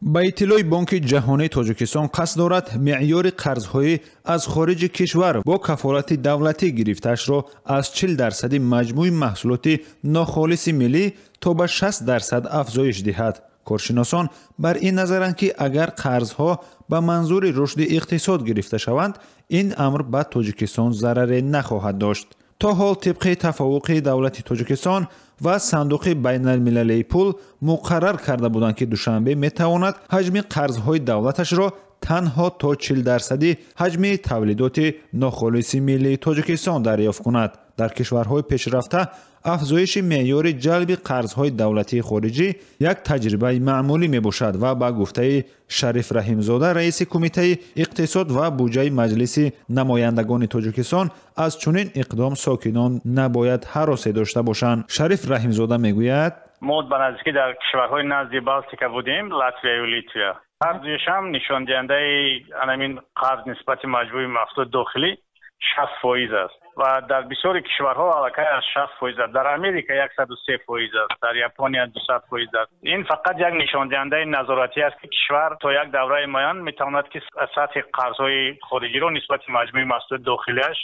Ба иттилои Бонки Ҷаҳонии, Тоҷикистон қасд дорад меъёри қарзҳои аз хориҷи кишвар бо кафолати давлатӣ гирифтаашро аз 40 дарсади маҷмӯи маҳсулоти нохолиси миллӣ то ба 60% афзоиш диҳад. Коршиносон бар ин назаранд, ки агар қарзҳо ба манзури рушди иқтисод гирифта шаванд, ин амр ба Тоҷикистон зараре нахоҳад дошт. То ҳол тибқи тафовуқи давлати Тоҷикистон ва Сандуқи байналмилалии пул муқаррар карда буданд, ки Душанбе метавонад ҳаҷми қарзҳои давлаташро танҳо то 40 дарсади ҳаҷми тавлидоти нохолиси миллии Тоҷикистон дарёфт кунад. Дар кишварҳои пешрафта афзоиши меъёри ҷалби қарзҳои давлатии хориҷӣ як таҷрибаи маъмулӣ мебошад ва ба гуфтаи Шариф Раҳимзода, раиси Кумитаи иқтисод ва буҷаи Маҷлиси намояндагони Тоҷикистон, аз чунин иқдом сокинон набояд ҳаросе дошта бошанд. Шариф Раҳимзода мегӯяд: Мо ба наздикӣ дар кишварҳои назди Балтика будем, Латвияю Литвия. Ҳар дуяшам нишондиҳандаи анамин қарз нисбати маҷмӯи маҳсулоти дохилӣ 60% аст ва дар бисёри кишварҳо аллакай аз 60% аст. Дар Америка 103% аст, дар Япония 200% аст. Ин фақат як нишондиҳандаи назоратӣ аст, ки кишвар то як давраи муайян метавонад, ки сатҳи қарзҳои хориҷиро нисбати маҷмӯи маҳсулоти дохилиаш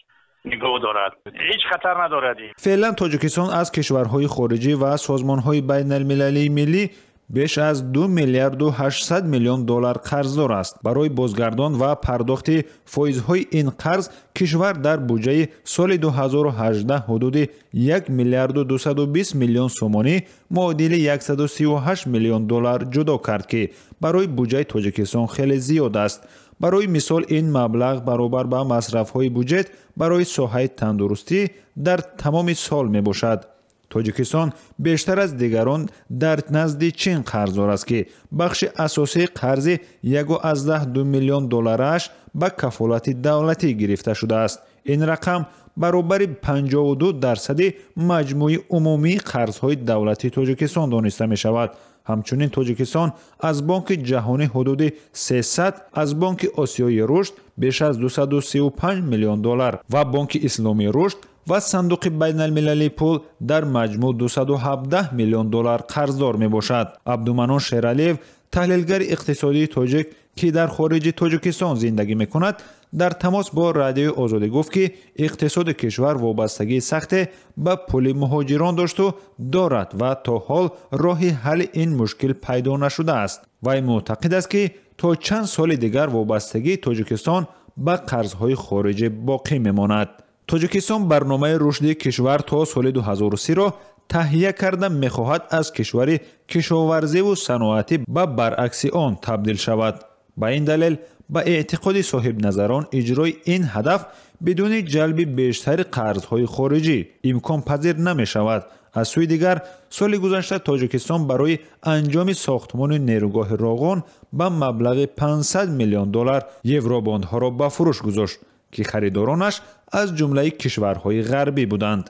нигоҳ дорад. Ҳеҷ хатар надорад. Феълан Тоҷикистон аз кишварҳои хориҷӣ ва созмонҳои байналмилалии миллӣ беш аз 2 миллиарду 800 миллион доллар қарздор аст. Барои бозгардон ва пардохти фоизҳои ин қарз кишвар дар буҷаи соли 2018 ҳудуди 1 миллиарду 220 миллион сомонӣ, муодили 138 миллион доллар ҷудо кард, ки барои буҷаи Тоҷикистон хеле зиёд аст. Барои мисол, ин маблағ баробар ба масрафҳои буҷет барои соҳаи тандурустӣ дар тамоми сол мебошад. Тоҷикистон бештар аз дигарон дар назди Чин қарздор аст, ки бахши асосии қарзи 1,2 миллион доллараш ба кафолати давлатӣ гирифта шудааст. Ин рақам баробари 52 дарсади маҷмӯи умумии қарзҳои давлатии Тоҷикистон дониста мешавад. Ҳамчунин Тоҷикистон аз Бонки Ҷаҳонӣ ҳудуди 300, аз Бонки Осиёи рушд беш аз 235 миллион доллар ва Бонки Исломии рушд ва Сандуқи байналмилалии пул дар маҷмӯъ 217 миллион доллар қарздор мебошад. Абдуманон Шералиев, таҳлилгари иқтисодии тоҷик, ки дар хориҷи Тоҷикистон зиндагӣ мекунад, дар тамос бо Радиои Озодӣ гуфт, ки иқтисоди кишвар вобастагии сахте ба пули муҳоҷирон дошту дорад ва то ҳол роҳи ҳалли ин мушкил пайдо нашудааст. Вай мӯътақид аст, ки то чанд соли дигар вобастагии Тоҷикистон ба қарзҳои хориҷӣ боқӣ мемонад. Тоҷикистон барномаи рушди кишвар то соли 2030-ро таҳия карда, мехоҳад аз кишвари кишоварзиву саноатӣ ба баръакси он табдил шавад. Ба ин далел, ба эътиқоди соҳибназарон, иҷрои ин ҳадаф бидуни ҷалби бештари қарзҳои хориҷӣ имконпазир намешавад. Аз сӯи дигар, соли гузашта Тоҷикистон барои анҷоми сохтмони нерӯгоҳи Роғун ба маблағи 500 миллион доллар евробондҳоро ба фурӯш гузошт, ки харидоронаш аз ҷумлаи кишварҳои ғарбӣ буданд.